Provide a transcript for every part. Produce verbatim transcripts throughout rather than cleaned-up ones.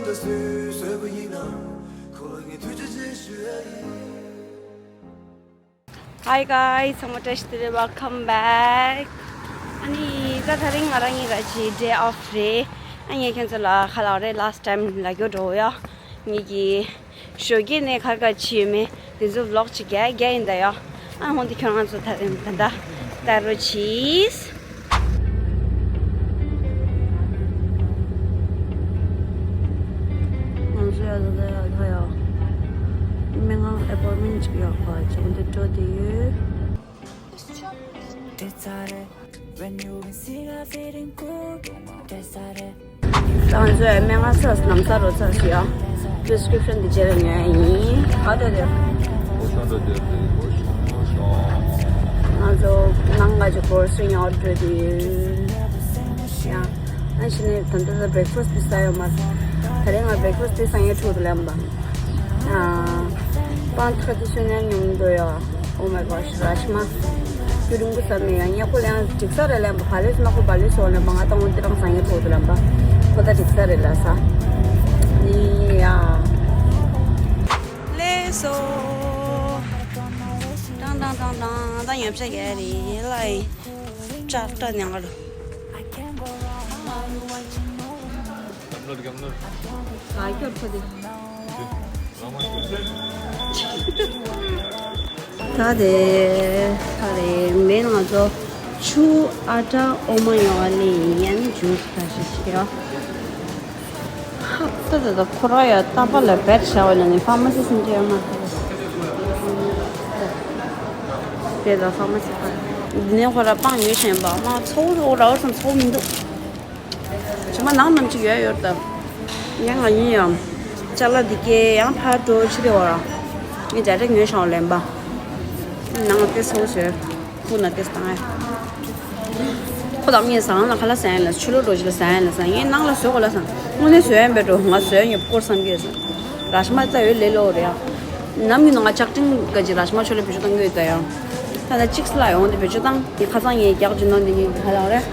Hi guys, ཚང་མ་བཀྲ་ཤིས་བདེ་ལེགས། Welcome back. ཨ་ནི་ད་དེ་རིང་ང་རང་གཉིས་ཀྱི་day off རེད། ཨ་ངས་ཁྱེད་ཚོ་ལ་ཁ་ལག་རེད། Last time ལ་རྒྱུ་འགྲོ་ཡ། ངེད་ཀྱི་ཞོགས་ཀས་ནས་ག་རེ་ག་རེ་བྱས་ཡོད་མེད་དེ་ཚོ་vlog ཅིག་རྒྱག་རྒྱག་ཡིན་ད་ཡ། ཨ་འོན་ཏེ་ཁྱོད་རང་ཚོ་ད་རིང་ད་ལྟ་ལྟ་རོགས་གྱིས། ང་ཚོ་ཡ་ད་ལྟ་ཡ་ད་ཡ། མི་ང་appointment ཅིག་ཡོད་པ་ཅིག་འོན་ཏེ་འགྲོ་བསྡད་ཡོད། ང་ཚོས་སྨན་ཁང་ཚོས་ལམ་སང་རོ་ཚ་ཞུ་ཡ། prescription འདི་རྗེས་ལ་ཉོ་ཡ་ཡིན། ག་འདྲ་འདུག་ང་ཚོ་ནང་ང་ཅིག་grocery ཉོ་འགྲོ་དུས་ཡ། ཨ་ཕྱི་ནས་ད་ལྟ་breakfast འདི་ཟ་ཡོད་མ་རེད། དེ་རིང་ང་breakfast འདི་ཟ་ཡ་འཕྲོ་དུ་ལེན་པ། ཨ། པང་ཐག་ཏུ་སོན་ཡང་ཉུང་འདུག་ཡ། Oh my gosh, rajma. རྒྱུན་རིང་པོ་ཟ་མེད་ཡ། ངས་ཁོ་ལ་ཡང་འགྲིག་ས་རེད་ལབ་པ། ག་ལེ་སོང་ན་ཁོ་བ་ལེ་སོང་ལབ་པ། ང་ད་འོ་འདི་རང་ཟ་ངེས་ཐོག་ཏུ་ལབ་པ། ཁོ་ད་འགྲིག་ས་རེད་ལ་ཟ། ནི་ཡ། ལེ་སོ། ཏང་ཏང་ཏང་ཏང་ད་ཉོ་ཆ་ག་རེ་ལ་ཡི། ཅག་ཏ་ཉང་ག་རུ། གམ་ནོར་གམ་ནོར། ག་སྐྱོར་ཁོ་དེ། ད་དེ་ད་རེ་མེད་ང་ཚོ་ཆུ་ཨ་ཏྲ་འོ་མ་ཡོང་བ་ལེ་ཡན་ཇུས་ད་ཞིག་ཤེས་ཡོ། ཧ་ད་ད་ད་ཁོ་ར་ཡ་ཏ་པ་ལ་བེད་བྱ་བ་ལ་ནི་ཕ་མ་སི་སིན་ཅེ་ཡ་མ་དེ་ད་ཕ་མ་སི་ཕ་འདི་ནས་ཁོ་ར་པང་ཉོས་བཞིན་པ་མ་ཚོགས་རོགས་ར་བར་སང་ཚོགས་མི་འདུག་ཇི་མ་ནང་ནམ་ཅིག་ཡོད་ཡོད་དམ། ཡང་ང་ཡིན་ཡང་། ཅ་ལག་འདི་སྐྱེལ་ཡང་ཕར་འགྲོ་ཕྱི་དེ་བར། ངས་རྒྱ་རེ་ཉོས་ཤོག་ལེན་པ། ནང་ལ་ཏེ་སོ་ཞོལ། ཁུ་ན་ཏེ་སྟང་ཨེ། ཁོ་དང་ངས་ཟང་ལ་ཁ་ལ་ཟང་ལ་ཆུ་ལོ་འགྲོ་ཅི་ལ་ཟང་ལ་ཟང་ངས་ནང་ལ་བཟོས་གོ་ལ་ཟང་། དངོས་གནས་བཟོས་ཡང་བེ་འགྲོ་ང་བཟོས་ཡང་ཉོབ་སྐོར་བསམ་གི་ཟང་། ར་ཤི་མ་ཙ་ཡོད་ལེ་ལོ་རེད་ཨ། ནམ་གི་ནང་ང་ལྕགས་ཀྲིན་ག་ཅི་ར་ཤི་མ་ཆོ་ལེ་བེ་ཆོ་དང་ངོས་ད་ཡང་། ད་ལྟ་གཅིག་སླ་ཡོང་དེ་བེད་སྤྱོད་བཏང་། ངས་ཁ་སང་ངས་རྒྱག་རྒྱུ་ནོར་འདི་ངས་ག་ལ་རེད།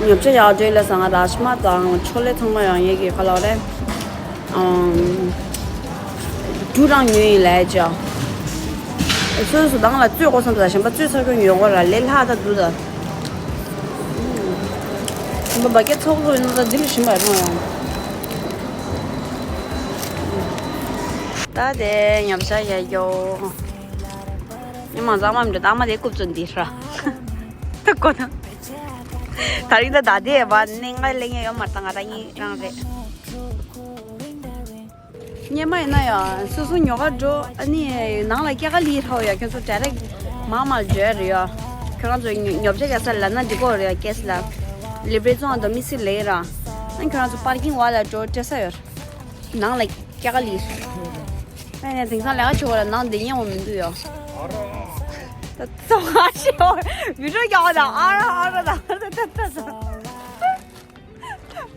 ཉོ་ཆ་ཡག་འདྲེ་ལ་སང་ར་ཤི་མ་དང་ཆོ་ལེ་ཚང་མ་ཡང་ངས་ཀྱི་ག་ལ་རེད། ཨམ། འབྲུ་རང་ཉོས་ཡིན་ལས་ཅག་སོ་སོ་དང་ལ་བཙོས་གོ་བསམ་ད་གཞན་པ་བཙོས་ཚར་གྱོན་ཡོང་གོ་ར་ལས་ལྷག་ད་འདུག་ད། གཞན་པ་འབའ་སྐད་ཚོགས་རུ་ཡིན་ན་ད་འདི་ལ་ཞིམ་པ་རང་ཡང་། ད་དེ་ཉོ་ཆ་ཡ་ཡོ། ཉི་མ་གཙང་མ་མི་འདུག་ད་མ་དེ་རྐུབ་ཙོ་འདི་ར། ད་གོ་ད། ད་རིང་ད་ད་དེ་བ་ནི་ང་ལེ་ངེ་ཡོད་མ་ད་ང་རང་ཉིད་རང་རེད། སྙེ་མ་ཡིན་ན་ཡང་སོ་སོ་ཉོ་ག་འགྲོ་ཨ་ནི་ནང་ལ་སྐྱ་ཀ་ལི་ཧྲའོ་ཡ་ཁྱོད་ཚོ་direct མ་མ་བརྗོད་རེད་ཡ། ཁྱོད་རང་ཚོ་ཉོ་ཉོ་ཆ་རྒྱག་ས་ལ་ན་འགྲིག་གོ་རེད་ཡ་ཀེས་ལ། ལི་བྲེ་ཙོང་དོ་མི་སི་ལེ་ར། ཨ་ཁྱོད་རང་ཚོ་པར་ཀིང་བ་ལ་འགྲོ་སྤྲད་ས་ཡོད། ནང་ལ་སྐྱ་ཀ་ལི། ཨ་ནི་དེང་སང་ལས་ཀ་བྱེད་གོ་ལ་ནང་དེ་ཉེ་བོ་མི་འདུག་ཡ། ད་ཙོང་ཨ་ཤེ་བོ་བི་ཌིའོ་རྒྱག་གོ་ད་ཨ་ར་ཨ་ར་ད་ད་ད་ད།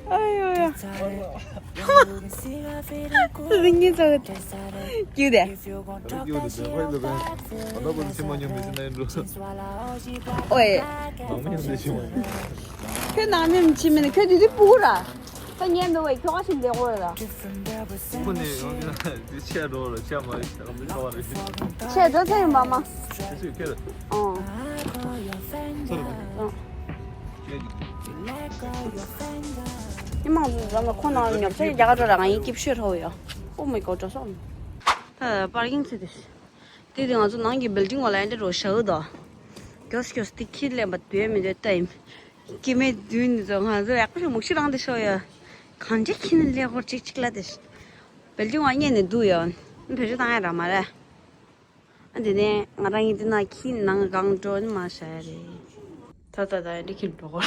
ཨ་ཡོ་ཡ། རིང་གིན་ཚ་གི་ཀྱུ་དེ། ཨོའེ། ཁྱོད་ནང་མི་མི་ཕྱི་མི་ནི་ཁྱོད་དུས་དུས་སྤུ་གུ་ར། ད་ངས་འདི་བས་ཁྱོ་ག་ཞིག་འདེགས་གོ་ར། ཁོ་ནི་ཡང་འདི་ཆད་འགྲོ་ར་ཆད་མ་རེད་ཆད་མི་ཁ་བ་རེད། ཆད་འགྲོ་ཚ་ཡིན་པ་མ། ཆད་ཚུད་ཁེ་རེད། ཨོ། ཚུད་རེད། ཨོ། ཉི་མ་ཟ་མ་ཁོ་ནང་ཉོབ་ཆེ་རྒྱ་གར་འགྲོ་ར་ང་ཡིན་སྐྱིབ་ཤོད་ཧྲོ་ཡོ། Oh my god འགྲོ་སོང་། ད་པར་ཀིང་ཚུད་དེ། དེ་དེ་ང་ཚོ་ནང་གི་བིལ་ཌིང་བ་ལ་ཡན་དེ་རོ་ཤའུ་དོ། མགྱོགས་མགྱོགས་དེ་ཁྱི་ལེན་པ་དུས་མི་དུས་ལྟ་ཡིན། སྐྱེ་མེད་དུས་ནི་ཚོ་ང་ཚོ་ཡག་པོ་ཞིག་མུག་ཤི་རང་དེ་ཤོ་ཡོ། གང་ཅི་ཁྱི་ནི་ལེ་ཧོར་ཅིག་ཅིག་ལ་དེ། བིལ་ཌིང་བ་རྙེད་ནས་འདུག་ཡོ། བེད་སྤྱོད་བཏང་ཡ་ར་མ་རེད། ཨ་དེ་ནས་ང་རང་ཡིན་དེ་ན་ཁྱི་ནང་གང་འགྲོ་ནི་མ་ཤ་ཡ་རེད། ད་ད་ད་འདི་ཁྱི་འགྲོ་གོ།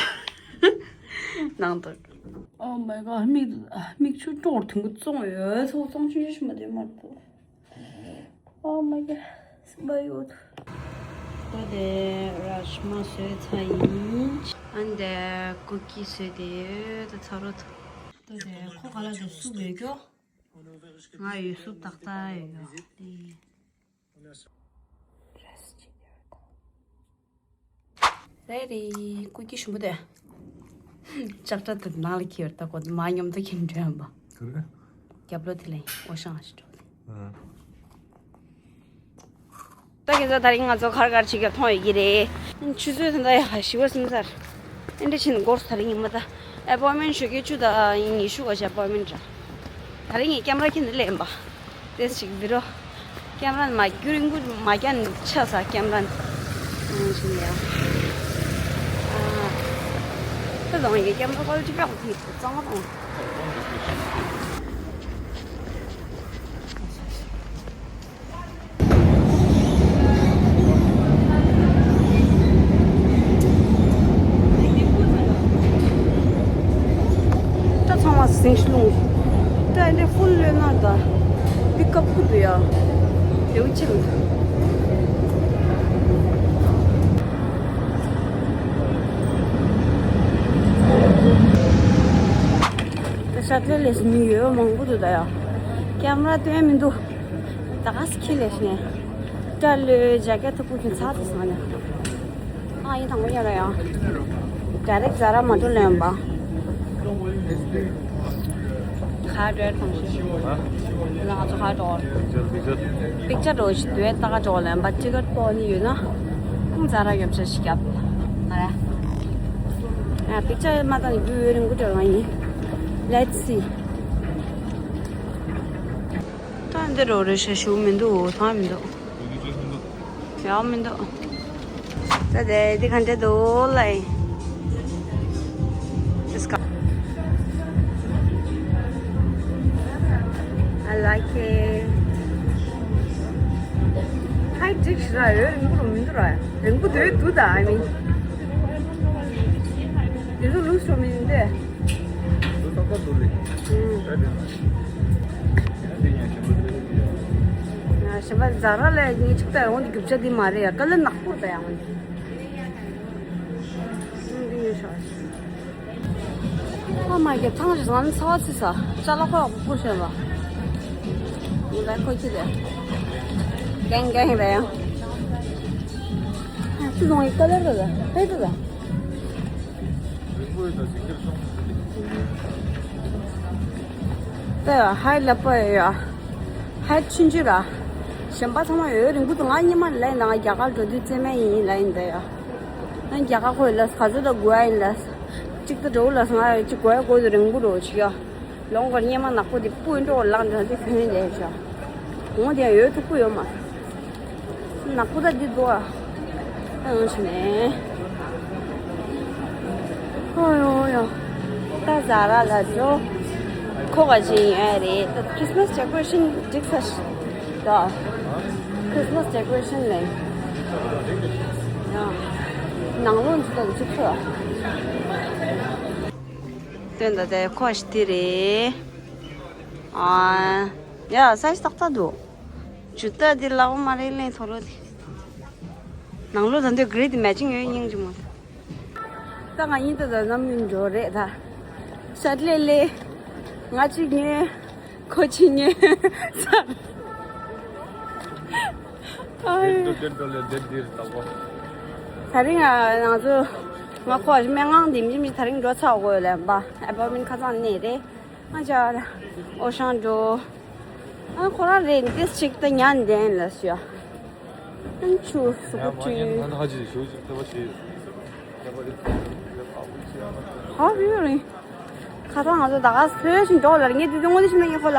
ནང་དུ། Oh my god མིག་མིག་ཆུ་དཀྲོག་དུང་གི་བཙོང་ཡོད་ཚོ་བཙོང་ཆུ་ཞུ་མ་དེ་མ་ཐུབ། Oh my god སི་བ་ཡོད། ད་དེ་ར་ཤི་མ་བཟོས་ཚར་ཡིན། ཨ་འདི་ཀུ་ཀི་བཟོས་དེ་ཡོད་ད་ཚ་རོ་ཐུ། ད་དེ་ཁོ་ག་ལ་དེ་སུབ་ཡོད་ཀྱོ། ང་ཡོད་སུབ་ཏག་ཏག་ཡོད་ཀྱོ། རེད་རེད། ཀུ་ཀི་ཞུམ་པོ་དེ། ལྕགས་དྲ་དེ་ནང་ལ་ཁྱེར་ད་གོ་མ་སྙོམ་ད་ཁྱེར་འགྲོ་ཡང་པ། དེ་རེད། རྒྱབ་ལོགས་དེ་ལ་ཡིན། འོ་ཤང་ཞིག་འགྲོ། ཨ། ད་ཁྱེད་ཚོ་དེ་རིང་ང་ཚོ་ག་རེ་ག་རེ་བྱེད་ཀྱི་མཐོང་ཡོད་ཀྱི་རེད། ཆུ་ཚོད་ད་ལྟ་ཡ་བཞི་པ་ཟིན་ཚར། ཨེ་འདྲ་བྱས་ནས་འགོར་སོང་ད་རིང་ཉི་མ། ད་ཨེ་པོའི་མེན་ཊི་ཞུ་གི་བཅུ་དང་ཉི་ཤུ་ག་ཅིག་ཨེ་པོའི་མེན་ཊི་ར། ད་རིང་ངས་ཀེམ་ར་ཁྱེར་ནས་སླེབས་ཡིན་པ། དེ་ཞིག་འདི་རོ། ཀེམ་ར་མ་རྒྱུ་རིང་པོ་མ་རྒྱག་ནས་ཆ་ས་ཀེམ་ར། ཨང་ཞིག་ཡ། ཨ། ད་དང་ཡི་ཀེམ་ར་ཀོ་ལི་ཊི་དཔེ་ཡག་པོ་ཐིག་གཙང་མ་དང་། ད་ཚང་མ་ཟིང་ཤི་ལུང་། ད་འདི་ཧྥུལ་ལོས་ན་ད། པིག་ཨབ་ཁུ་འདུག་ཡ། དེའུ་ཆེན། ད་ཤར་ཏི་ལེ་སི་མི་ཡོད་མང་པོ་འདུག་ད་ཡ། ཀེམ་ར་སྟོན་མི་འདུག་ད་ག་སི་ཁྱི་ལས་ཤེས། སྐྲ་ལོས་ཇེ་ཀེ་ཊི་ཐུག་པོ་ཁྱོད་ཚ་ཚ་སོང་ནས། ཨ་ཡིན་དང་པོ་ཉོ་ར་ཡང་། ཌའི་རེག་ཛ་ར་མ་འགྲོ་ལེན་པ། ཁ་འགྲོ་ཐང་ཤི། ང་ཚོ་ཁ་འགྲོ། པིག་ཅར་འགྲོ་ཞིག་དུས་ད་ག་འགྲོ་ལེན་པ་ཅི་ག་ཏོ་ནི་ཡོད་ན། ཁོང་ཛ་ར་རྒྱབ་ཆ་ཞིག་རྒྱབ། ང་ར། ཡ་པིག་ཅར་མ་བཏང་ནི་རྒྱུ་ཡོད་རིང་པོ་འགྲོ་ང་ཡིན། Let's see། ད་འདི་རོ་རེ་ཤ་ཞུ་མི་འདུག་ཐང་མི་འདུག་ཡག་མི་འདུག་ད་དེ་འདི་ག་འདྲ་འདུག་ལའི། This guy. I like it. ཧའི་ཊེག་ཞིག་ར་ཡོད་རིང་པོ་རུ་མི་འདུག་ར། རིང་པོ་དོད་འདུག་ད་ཨ་མི། འདི་ཚོ་ལུགས་སུ་མི་འདུག་སྟེ། ཞེས་པ་ཛ་ར་ལ་ངས་ཅིག་ལྟ་འོང་དེ་རྒྱུ་ཆ་དེ་མ་རེད་ཡ། ཀ་ལར་ནག་པོ་ད་ཡང་འོང་དེ། ཨ་མ་གི་ཐང་རི་ཟང་ཚ་བ་ཚི་ས་ཅ་ལག་ཁོ་ཡག་པོ་ཤེས་པ། ངས་ལ་ཁོ་ཁྱི་དེ་གན་གན་རེད་ཡང་། ཅི་ལོང་ཡི་ཀ་ལར་ད་ད་ཧེ་ད་ད། ད་ཡ་ཧའི་ལབ་པ་ཡ། ཧའི་ཆུན་ཆུ་ར། གཞན་པ་ཚང་མ་ཡོད་རིང་པོ་དུ་ང་སྙེ་མ་ལ་ཡིན་ད། ང་རྒྱ་གར་འགྲོ་དུས་རྩེ་མེད་ཡིན་ལ་ཡིན་ད་ཡ། ང་རྒྱ་གར་ཁོ་ཡི་ལ་ག་ཚོད་ད་དགོས་ཡ་ཡིན་ལ། གཅིག་ད་འགྲོ་ལ་ང་ཡ་གཅིག་དགོས་ཡ་དགོས་དུ་རིང་པོ་འགྲོ་ཆི་ཡ། ལོང་གར་སྙེ་མ་ནག་པོ་དེ་སྤུ་ཡིན་འགྲོ་ལག་འདྲ་དེ་ཁྱོན་ཡིན་ལས་ཤ། འོང་དེ་ཡ་ཡོད་ཐུག་པོ་ཡོད་མ། ནག་པོ་ད་འདི་འདུག་ཨ། ཨང་ཆི་མེ། ཨོ་ཡོ་ཡོ། ད་ཛ་ར་ལ་འགྲོ། ཁོ་ག་ཅི་ཡིན་ཨ་རེད། ད་ཁྲིས་མས་ཌེ་ཀོ་རེ་ཤན་འགྲིག་ས་ཞིག་ད། ཁྲིས་མས་ཌེ་ཀོ་རེ་ཤན་ལས། ཡ། ནང་ལོགས་འདི་ད་འགྲིག་ས། སྟོན་ད་དེ་ཁོ་ཞིག་དེ་རེད། ཨ། ཡ་ས་ཞིག་ཏག་ཏག་འདུག་ཇུ་ཏ་འདི་ལག་པ་མ་རེད་ལེན་ཐོ་རོ་དེ། ནང་ལོགས་ད་འདོད་གི་རེད་དེ་མེ་ཅིང་ཡོད་སྙིང་རྗེ་མོ། ད་ང་གཉིས་ད་ད་ནམ་ཡིན་འགྲོ་རེད་ད། ཤ་ལེ་ལེ། ང་གཅིག་ཉོས། ཁོ་གཅིག་ཉོས། ཨ་ཡེ། ད་རིང་ང་ང་ཚོ་ང་ཁོ་སྨན་ཁང་འདི་མི་མི་ད་རིང་འགྲོ་ཚར་དགོས་ལབ་པ། ཨེ་པོའིན་མེན་ཊི་ཁ་སང་ནས་རེད། ང་ཅག་ཨོ་ཤང་འགྲོ། ཨ་ཁོ་རང་རེད་འདི་ཞིག་ད་ཉན་ལྡན་ལ་ཞུ། ཨན་ཆུ་སུ་གུ་ཆུ། ཧ་རི་རི། ཁ་ཐང་ང་ཚོ་ད་ག་སོས་ཤིང་འགྲོ་ལ་ངས་དེ་དུས་ངོ་དེ་ཤི་མེད་ངས་ཁོ་ལ་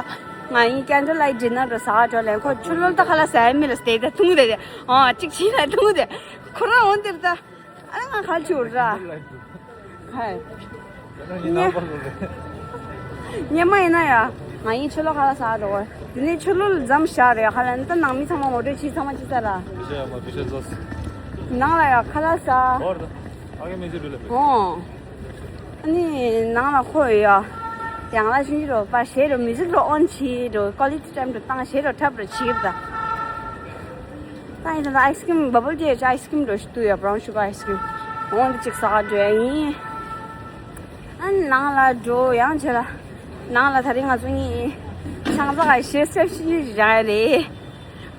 ང་ཡིན་ཀེན་ཌལ་ལའིཊ་ཌི་ནར་འགྲོ་ཟ་འགྲོ་ལན་ཁོ་ཆུ་ལོལ་ད་ཁ་ལ་ཟ་མི་ལ་སྟེ་ད་ཐུང་དེ་ཨ་གཅིག་ཕྱིན་ལ་ཐུང་དེ་ཁོ་རང་འོང་དེར་ད། ཨ་ང་ག་ལ་བྱེད་འོ་ར། ཧའི། ཉེ། ཉེ་མ་ཡིན་ན་ཡ། ང་ཡིན་ཆུ་ལོག་ཁ་ལག་ཟ་འགྲོ་གི། དེ་ནས་ཆུ་ལོག་ལ་འཛོམས་བཞག་རེད་ཁ་ལག་ནི་ད་ནང་མི་ཚང་མ་ངོ་སྤྲོད་བྱས་ཚང་མ་ཅི་ཟ་ར། ནང་ལ་ཡ་ཁ་ལག་ཟ། ཨོ། ཨ་ནི་ནང་ལ་ཁོ་ཡོད་ཡ། ཡང་ལ་ཤིན་ཅི་རོ་པ་ཞེ་རོ་མི་ཟིག་རོ་ཨོན་བྱེད་རོ་ཀོ་ལི་ཊི་ཊའིམ་རོ་བཏང་ཞེ་རོ་འཁྲབ་རོ་བྱེད་ད། ད་ཡིན་ད་ཨའི་སི་ཀྲིམ་བ་བལ་ཊི་ཨའི་སི་ཀྲིམ་འགྲོ་ཞིག་ཏུ་ཡ་བྷ་རའུན་ཤུ་གར་ཨའི་སི་ཀྲིམ། འོང་འདི་གཅིག་ཟ་ག་འགྲོ་ཡ་ཡིན། ཨ་ནང་ལ་འགྲོ་ཡང་བྱེད་ལ། ནང་ལ་ད་རིང་ང་ཚོ་གཉིས་ཆང་ས་ག་ཤེས་སེབ་ཤིན་ཅི་བཞག་ཡ་རེད།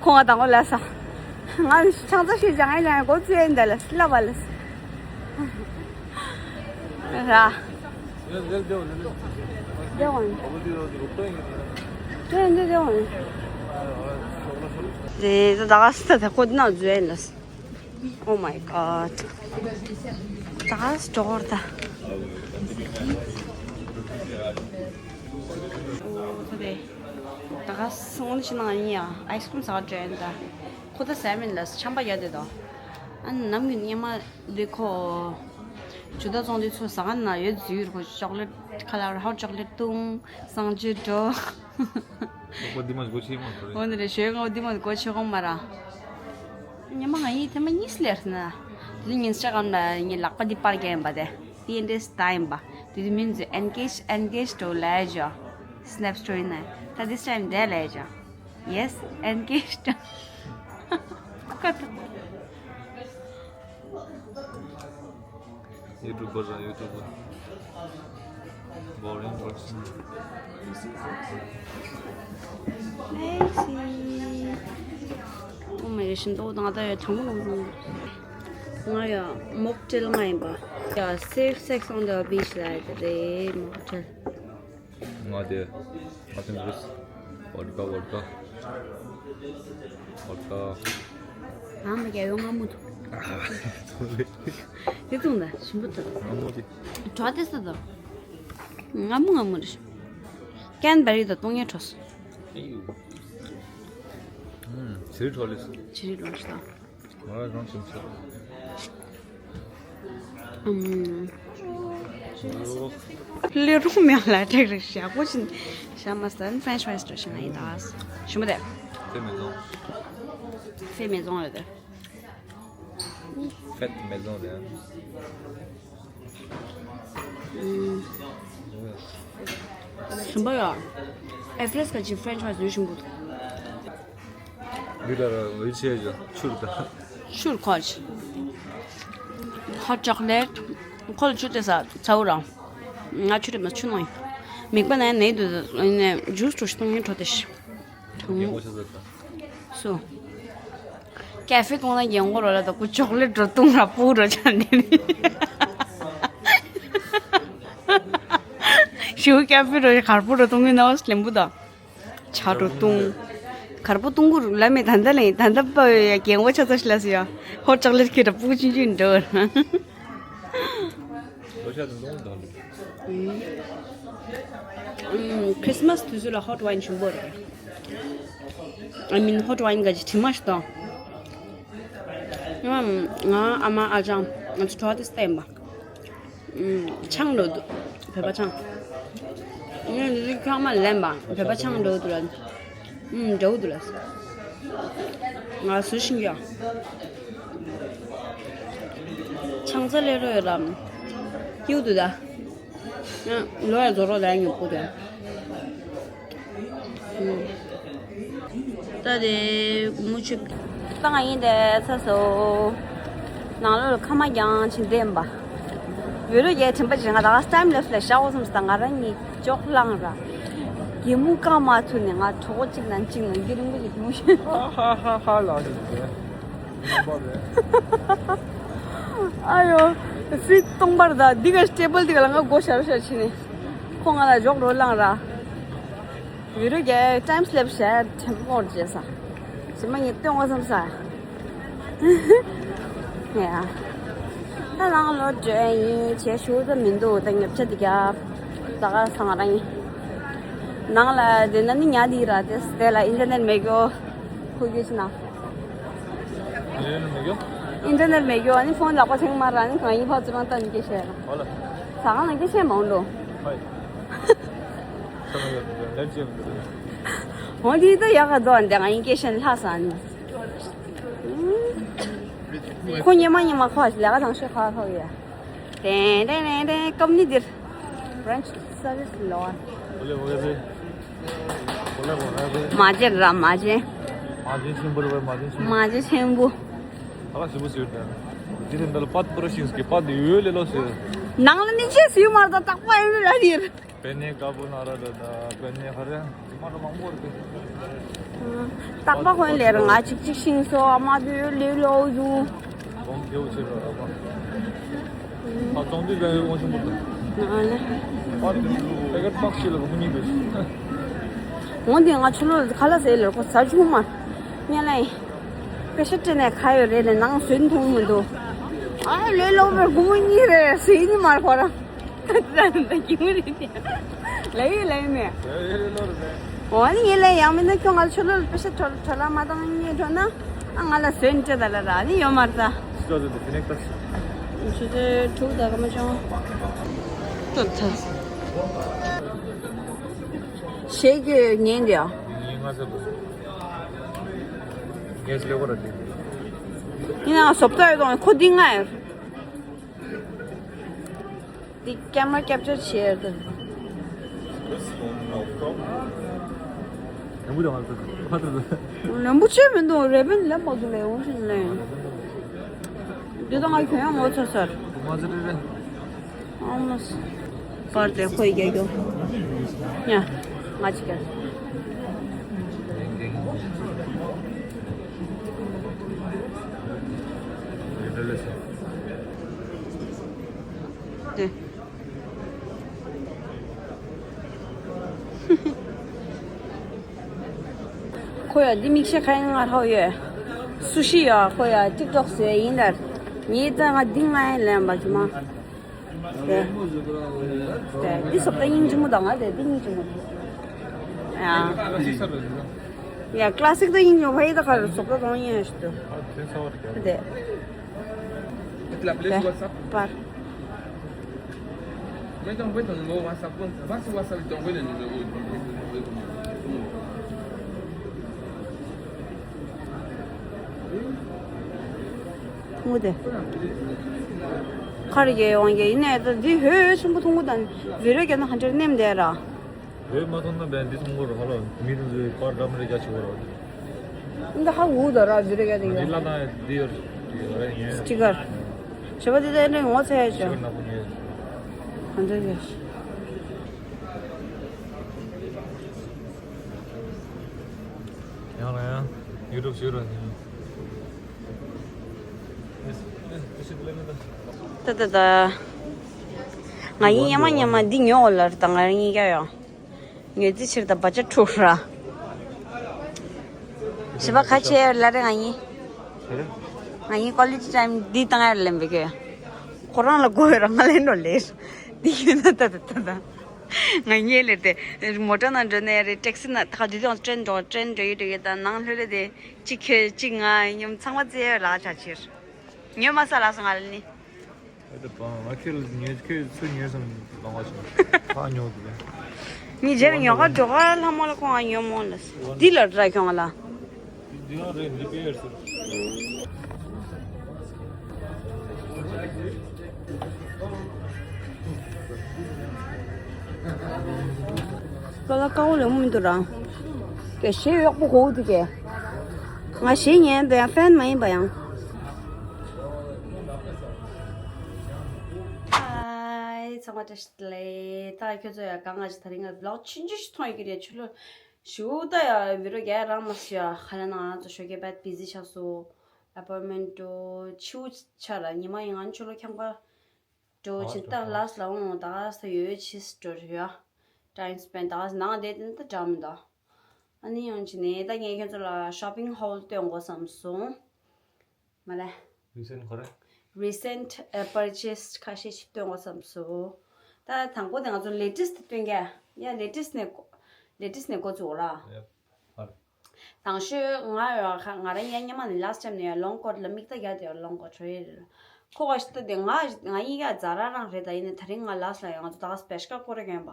ཁོང་ང་དང་པོ་ལ་ས། ང་ཆང་ས་ཤེས་བཞག་ཡ་བཞག་ཡ་འགོ་བཙུགས་ཡ་འདི་ལ་སླ་བ་ལ་ས། ར། རེད། ད་ག་སི་ད་ཁོ་ན་ཛུ་ཨེན་ལ། Oh my god. ད་ག་སི་ཌོར་ད། ད་ག་སི་སྔོན་ཕྱི་ནང་ཡིན་ཡ་ཨའི་སི་ཀྲིམ་ཟ་ག་ཛུ་ཨེན་ད། ཁོ་ད་ཟ་མིན་ལ་ཆམ་པ་ཡོད་དེ་དོ། ཨ་ནམ་གི་ཉི་མ། འདི་ཁོ། ཇུ་ད་ཙོང་འདི་ཚོ་ཟ་ག་ན་ཡོད་ཟིག་ཁོ་ཅོག་ལེ་ཊི་ཁ་ལར་ཧོཊ་ཅོག་ལེ་ཊི་བཏུང་། སང་ཅི་འགྲོ། ལག་པ་འདི་མ་སྒོ་ཕྱེ་མ་ཐུབ་རེད། འོ་ནི་རེད། ཞོའི་ངོ་འདི་མ་སྒོ་ཕྱེ་གོང་མ་ར། ཉི་མ་ང་ཡིས་ཐེངས་མ་གཉིས་སླེབས་ན། དེ་ཉིན་ཤ་གམ་ལ་ངའི་ལག་པ་འདི་པར་རྒྱག་ཡིན་པ་དེ། དེ་འདྲས་ད་ཡིན་པ། དེ་དུས་མིན་ཟེར་ཨེན་གེཇ་ཨེན་གེཇ་འགྲོ་ལས་ཇོ། སི་ནེབ་སི་ཊོ་རི་ན། ད་this time there ལས་ཇོ། Yes, engaged. ཡུ་ཊུབ་པར་ར་ཡུ་ཊུབ་པར། Boring person. I see. Oh my god, ཤིན་ཏུ་དང་ད་ཡོད་དང་པོ་ལོངས་སོང་། ང་ཡ་མོག་ཊེལ་ང་ཡིན་པ། ཡ་safe sex on the beach ལ་ཡ་དེ་རེད་མོག་ཊེལ། ང་དེ་ང་དེ་འདྲ་བོད་ཀ་བོད་ཀ་བོད་ཀ། ཨ་མ་རྒྱལ་ཡོང་ང་མུ་ཐུ། དེ་ཙུང་ད་ཞིམ་པོ་ཐུ། ང་མུ་དེ། གྲོ་དེ་སུ་དང་། ང་མུ་ང་མུ་རེ། ཀན་བེ་རི་དང་སྟོང་ཉལ་གྲོ་སུ། ཨེ་ཡུ། ཨུམ། ཚེ་རིང་གྲོ་ལེ་སུ། ཚེ་རིང་གྲོ་ལེ་སུ་དང་། ང་རང་ཅུང་ཟད། ཨུམ། ལས་རུང་མེད་ལ་དྲེག་རེ་ཞག་པོ་ཕྱིན། ཤ་མ་སྟན་ཕྲེན་ཆི་ཕྲེས་འདྲ་ཞིག་ང་ཡིན་ད། ཞུ་མ་དེ། ཕེ་མེ་ཛོང་། ཕེ་མེ་ཛོང་ཡོད་དེ། ཕེ་མེ་ཛོང་རེད། ཨུམ། ཞིམ་པོ་ཡོད། ཨེ་ཕྲེས་ཀ་ཅིག་ཕྲེན་ཆི་ཕྲེས་ཡོད་ཞིམ་པོ་འདུག་འདི་ལ་ར་འོད་ཆེ་ཡོད་ཆུར་ད། ཆུར་ཁོ་ཆ། ཧོཊ་ཅོག་ལེཊ། ཁོ་ལ་ཆུ་དེ་ས་ཚ་བོ་རང་། ང་ཆུ་རེ་མ་ཆུ་ནང་ཡིན། མིག་པ་ན་ནས་དུ་ནས་ཇུས་འགྲོ་ཞིག་གཏོང་ཡིན་འགྲོ་དེ་ཤི། རྒན་གོག་ཤ་ཟ་ད། སུ། ཀེ་ཧྥེ་གཏོང་ན་རྒན་གོག་རོ་ལ་ད་ཁོ་ཅོག་ལེཊ་འགྲོ་བཏུང་ར་སྤུ་རོ་ཆ་ནས། ཞུ་ཀེ་ཧྥེ་རོ་གར་པོ་རོ་གཏོང་གི་ན་བ་སླེམ་བུ་ད། ཆ་འགྲོ་བཏུང་། གར་པོ་བཏུང་གུ་རུ་ལ་མེ་ད་ད་ལེ་ད་ད་པ་ཡ་རྒན་གོག་ཆ་ཚ་ཤི་ལ་སི་ཡ། ཧོཊ་ཅོག་ལེཊ་ཁྱེར་ར་སྤུ་ཆུང་ཆུང་འགྲོ། ལོ་ཤ་དང་འདོང་དང་། ཨུམ། ཁྲིས་མས་དུས་ཚོད་ལ་ཧོཊ་ཝའིན་ཞིམ་པོ་རེད། I mean ཧོཊ་ཝའིན་ག་ཅི་དྲི་མ་ཞིག་དང་། ང་ང་ཨ་མ་ཨ་ཅང་ང་ཚོ་གྲོགས་དེ་བསྟན་པ། ཨུམ། ཆང་འགྲོ་འདུག་བོད་པ་ཆང་། ངས་འདི་ཚོ་ཚང་མ་ལེན་པ་བོད་པ་ཆང་འགྲོ་འདུག་ལ། ཨུམ། འགྲོ་འདུག་ལ། ང་ཟུར་ཤིང་གཡོ། ཆང་ས་ལས་རོ་ཡོད་ལ། ཡུག་འདུག་ད། ལོ་ཡ་རྫོགས་རོགས་ལ་ཡ་ཉོ་དགོས་ད། ད་དེ་མུ་ཆུ་བཏང་ཡིན་དེ་ཚ་སོ། ནང་ལོགས་ལ་ཁ་མ་རྒྱང་ཕྱིན་བསྡད་པ། ཡོད་རོ་རྒྱལ་དྲན་པ་ཅིག་ང་ད་ག་ཊའིམ་ལེབ་སི་ལ་བཞག་འོ་བསམ་སྟ་ང་རང་གཉིས་ཅོག་ལངས་ར། གད་མོ་བཀག་མ་ཐུབ་ནས་ང་གྲོད་ཁོག་གཅིག་ནང་གཅིག་ནང་གི་རིང་པོ་ཞིག་གད་མོ་ཤོར། ཧ་ཧ་ཧ་ལ་རེད། ཨ་ཡོ། ཕི་སྟོང་པར་ད་འདི་ག་ཊེ་བལ་འདི་ག་ལ་ང་སྒོ་ཤར་ཤར་ཕྱིན་ནས། ཁོ་ང་ལ་འཇོག་རོ་ལངས་ར། ཡོད་རོ་རྒྱལ་ཊའིམ་ལེབ་སི་བྱས་དྲན་པོར་བརྗེད་ས། ཞི་མ་ངས་སྟོན་བ་བསམ་ས། ཡ། ད་རང་ལོ་བགྲོད་ཡིན་བྱས་ཞུ་ད་མི་འདུག་ད་ཉོ་ཆ་འདི་རྒྱབ། ད་ག་སང་རང་ཡིན། ནང་ལ་དེ་ན་ནི་ཉལ་འདི་ར་དེ་དེ་ལ་ཨིན་ཊར་ནེཊ་མེད་གོ། ཁུ་གུ་ཅི་ན། ཨིན་ཊར་ནེཊ་མེད་གོ། ཨིན་ཊར་ནེཊ་མེད་གོ་ཨ་ནི་ཕོན་ལག་པ་ཐེངས་མ་ར་ནི་གང་ཡིན་ཕ་ཚུར་རང་ལྟ་ནི་སྐད་ཆ་ཡ། ཧོ་ལ། ས་གང་ལ་སྐད་ཆ་མང་འགྲོ། ཧོ་ཡ། འོ་དེ་ད་ཡག་ག་འདུག་འདི་ང་ཡིན་སྐད་ཤེས་ལྷག་ས་ནི། ཁོ་ཉི་མ་ཉི་མ་ཁོ་ལས་ཀ་དང་ཤོད་ཁ་ཁ་ཡ། ཏན་ཏན་ཏན་ཏན་ཀམ་ནི་འདིར། French service ལོ། མ་བྱེད་ར་མ་བྱེད། མ་བྱེད་ཆེན་པོ་རེད་བ་མ་བྱེད་ཆེན་པོ། མ་བྱེད་ཆེན་པོ། ཧ་ལ་ཞིབ་པོ་ཟེར་ད། འདི་རེད་འདི་ལ་པད་པུ་ར་ཤིང་སྐྱེ་པད་འདི་ཡོད་ལེ་ལོ་ཟེར། ནང་ལ་ནི་ཅི་ཟེར་མ་རེད་ད་རྟག་པ་ཡོད་ལ་འདིར། པེ་ནེ་ཀ་བུ་ན་ར་ད་ད་པེ་ནེ་ཧ་རེ་མ་ར་མང་པོ་རེད། རྟག་པ་ཁོན་ལེ་ར་ང་ཅིག་ཅིག་ཤིང་སོ་ཨ་མ་འདི་ཡོད་ལེ་ལོ་ཡོད། གོང་རྒྱལ་བོ་ཆེ་ར་ར་པ། ཨ་ཙོང་འདི་ལ་ཡོད་ངོ་ཤིང་པོ་ད། འོ་དེ་ང་ཆུ་ལོ་ཁ་ལག་ཟས་ལ་ཁོ་ཟ་བྱུང་མ། ངས་ལ་པེ་ཤ་སྤྲད་ནས་ཁ་ཡོད་རེད་ལས་ནང་ཟོས་མཐོང་མི་འདུག་ཨ་ལས་ལོག་པའི་སྒོར་མོ་གཉིས་རེད་ཟས་ནི་མར་ཁོ་ར། ད་ད་ད་ཁྱི་མོ་རེད་དེ། ལ་ཡོད་ལ་ཡོད་མེད། འོ་ནི་ངས་ལ་ཡང་མིན་ན་ཁྱོད་ང་ལ་ཆུ་ལོ་ལ་པེ་ཤ་འཕྲོ་འཕྲོ་ལ་མ་བཏང་ངས་འགྲོ་ན། ཨ་ང་ལ་ཟོས་ནི་སྤྲད་ད་ལ་ར་ནི་ཡོད་མ་རེད་ད། ཆུ་ཚོད་དྲུག་དང་སྐར་མ་ཆུང་། ཏོ་ཚ། ཞེས་ཀྱི་ཉན་དེ། ངས་ལེགས་པར་བསྡད། ཡིན་ནའང་བཟོ་ལྟ་ཡོད་དང་ཁོ་འདི་ང་ཡོད། འདི་ཀེམ་ར་ཀེབ་ཅར་བྱས་ཡོད་དེ། ལམ་བུ་དང་ང་ཚོ་ཕ་ཚོ། ལམ་བུ་ཆེ་མི་འདུག་རེ་བན་ལམ་མ་འདུག་ལས་འོང་ཞིག་ལས། འདི་དང་ང་གྱོན་ཡང་ངོ་ཚ་ཟེར། ང་ཚོ་རེ་རེ། ཨོམ་སི། པར་དེ་ཁོས་རྒྱག་རྒྱུ། ཡ། ང་ཅིག་རྒྱག་དེ། ཁོ་ཡ་འདི་མིག་ཤེལ་ཁ་ཡང་ང་ཧྲའོ་ཡོད། སུ་ཤི་ཡ་ཁོ་ཡ་ཏིག་ཏོག་བཟོས་ཡིན་ལར། ངའི་ད་ང་འདི་ང་ཡང་ལེན་པ་ཅི་མ། དེ། དེ་འདི་སོབ་ད་སྙིང་རྗེ་མོ་དང་ང་དེ་འདི་སྙིང་རྗེ་མོ། ཡ། ཡ་ཀ་ལ་སིག་ད་སྙིང་རྗེ་མོ་ཕ་ཡི་ད་ཁ་རུ་སོབ་ད་གང་ཡིན་ཞུ་དུ། དེ། དེ། པར། ངུ་དེ། ཁར་གྱི་དབང་གི་ཡིན་ནས་ད་འདི་ཧོད་ཆེན་པོ་མཐོང་གི་དང་བི་རོ་རྒྱ་ན་ཧ་འདྲེར་ནེམ་དེ་ར། ཧོད་མ་མཐོང་ན་བས་འདི་མཐོང་གི་ར་ཧ་ལོ་མི་དང་ཚོའི་པར་འདྲ་མི་རེ་རྒྱ་ཆེ་བོ་ར། འདི་ཧ་འུ་ད་ར་བི་རོ་རྒྱ་དེ་འདི་ཡ། ལ་ན་འདི་ཡོད་འདི་ཡོད་ར་ཡིན། སི་ཊི་ཀར། བྱེད་པ་འདི་ད་ཨེ་འདྲ་ངོ་ཚ་ཡ་ཅོ། ཧ་འདྲེ་རེད། ཡང་ལ་ཡང་ཡུ་ཊུབ་བྱོས་རོགས་ཡིན། ད་ད་ད། ང་ཡིན་ཉི་མ་ཉི་མ་འདི་ཉོ་འོ་ལར་དང་ང་རང་ཉིད་ཀྱང་ཡོང་། ཉོ་རྩིས་ཕྱིར་དང་བ་ཅ་ཕྲུག་ར། བྱིས་པ་ཁ་ཆེ་ལ་རེ་ང་ཡིན། ང་ཡིན་ཀོ་ལེ་ཇི་ཊའིམ་འདི་བཏང་ཡར་ལེན་པའི་གི། ཁོ་རང་ལ་དགོས་ཡོད་ར་ང་ལེན་འགྲོ་ལེར། འདི་ཡོད་ན་ད་ད་ད་ད། ང་ཉེ་ལེར་དེ། མོ་ཊ་ནང་འགྲོ་ནས་རེད་ཊེག་སི་ནང་ཁ་འདི་དང་ཊེན་འགྲོ་ཊེན་འགྲོ་ཡི་འགྲོ་ཡི་དང་ནང་ལྷོད་ལེ་དེ། གཅིག་ཁྱོད་གཅིག་ང་ཡིན་ཚང་མ་རྩེ་ཡོད་ལག་ཆ་ཕྱིར། ཉོས་མ་ས་ལགས་སོ་ང་ལ་ནི། ཨེ་ད་པང་ང་ཁྱོད་ལ་ཉོས་ཁྱོད་ཚུར་ཉོས་སམ་ལོང་བ་ཆུང་། ཕ་ཉོ་དགོས། ངས་རྗེས་ལ་ཉོ་ག་འགྲོ་ག་ལྷ་མོ་ལ་ཁོང་ང་ཉོ་མོ་ལ། འདི་ལ་ར་ཁྱོང་ང་ལ། འདི་ཡང་རེད་འདི་པེ་ཡར་ཟེར། ཀ་ལ་ཀའོ་ལེ་མོ་མི་འདུག་ར། ཀྱེ་གཞས་གཡོག་པོ་གོ་འདི་ཀྱེ། ང་གཞས་ཉན་པའི་ཡང་ཕན་མ་ཡིན་པ་ཡང་། ཧའི་ཚང་མ་བཀྲ་ཤིས་བདེ་ལེགས། ད་ཁྱོད་ཚོ་ཡ་གང་ང་ཞིག་ད་རིང་ང་བི་ལོག་ཆུང་ཆུང་ཞིག་མཐོང་ཡོད་ཀྱི་རེད། ཆུ་ལོ་ཞུ་ད་ཡ་བི་རོ་རྒྱ་རང་མ་ཞུ་ཡ་ཁ་ལ་ན་ང་ཚོ་ཞོགས་ཀས་བད་བི་ཟི་ཆགས་སོ། ཨ་པོའིན་མེན་ཊི་འགྲོ་ཆུ་ཆ་ར་ཉི་མ་ཡིན་ང་ཆུ་ལོ་ཁྱང་པ། འགྲོ་ཨ་ཕྱིན་ད་ལ་སི་ལ་འོང་ད་ག་ས་ཡོད་ཕྱིས་འགྲོ་རེད་ཡ། ཊའིམ་སི་པེན་ད་ག་ས་ནང་བསྡད་དེ་ད་འདྲ་མི་འདུག་ཨ་ནི་ཡང་ཅི་ནས་ད་ངས་ཁྱོད་ཚོ་ལ་ཤོ་པིང་ཧོལ་སྟོན་དགོས་བསམ་སོང་། མ་ལས། རི་སེན་ཁོ་རེ། རི་སེན་ཊི་པར་ཆེས་ཁ་ཤས་ཤིག་སྟོན་དགོས་བསམ་སོང་། ད་དང་པོ་དེ་ང་ཚོ་ལེ་ཊེ་སི་ཊི་སྟོན་ག་ཡ་ལེ་ཊེ་སི་ཊི་ནས་ལེ་ཊེ་སི་ཊི་ནས་འགོ་བཙུགས་ར། ཡ། ཧར། དང་ཤོས་ང་ཡོད་ཁ་ང་རང་ཡ་སྔོན་མ་ནས་ལ་སི་ཊི་ཊའིམ་ནས་ཡ་ལོང་ཀོ་ཊི་ལ་མིག་ལྟ་རྒྱག་དེ་ལོང་ཀོ་ཊི་རེད། ཁོ་ག་ཤི་ལྟ་དེ་ང་ང་གཉིས་ཀ་ཛ་ར་རང་རེད། ད་ཡིན་ནའི་ད་རིང་ང་ལ་སི་ལ་ཡོང་ང་ཚོ་ད་ག་སི་བེ་ཤ་ཁ་ཀོ་རེ་གྱོན་པ་